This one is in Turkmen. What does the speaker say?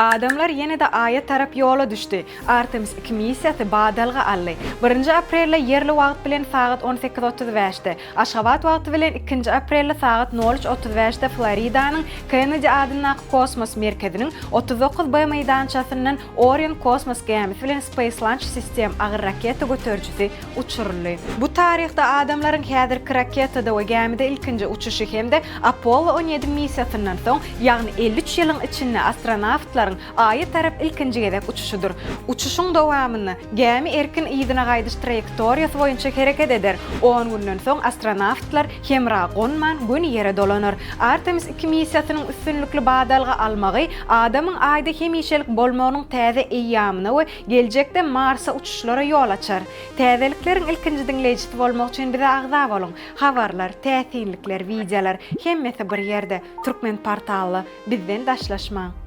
Adamlar ýene-de Aýa tarap ýola düşdi. Artemis II missiýasy badalga aldy. Birinji aprelde ýerli wagt bilen sagat on sekiz 35-de, Aşgabat wagty bilen ikinji aprelde sagat nol üç 35-de Floridanyň Kennedi adyndaky kosmos merkeziniň 39B meýdançasyndan Orion kosmos gämisi bilen Space Launch System agyr raketa göterijisi uçuryldy. Bu taryhda adamlaryň häzirki raketada we gämide ilkinji uçuşy hem-de Apollo 17 missiýasyndan soň, ýagny 53 ýylyň içinde astronawtlaryň Aýa tarap ilkinji gezek uçuşydyr. Uçuşyň dowamynda gämi erkin yzyna gaýdyş traýektoriýasy boýunça hereket eder. On günden soň astronawtlar hemra gonman göni Ýere dolanar. Artemis II missiýasynyň üstünlikli badalga almagy adamyň Aýda hemişelik bolmagynyň täze eýýamyna we geljekde Marsa uçuşlara ýol açar. Täzelikleriň ilkinji diňleýjisi bolmak üçin bize agza boluň! Habarlar, täsinlikler, wideolar, hemmesi bir ýerde, Türkmenportalda. Bizden daşlaşmaň!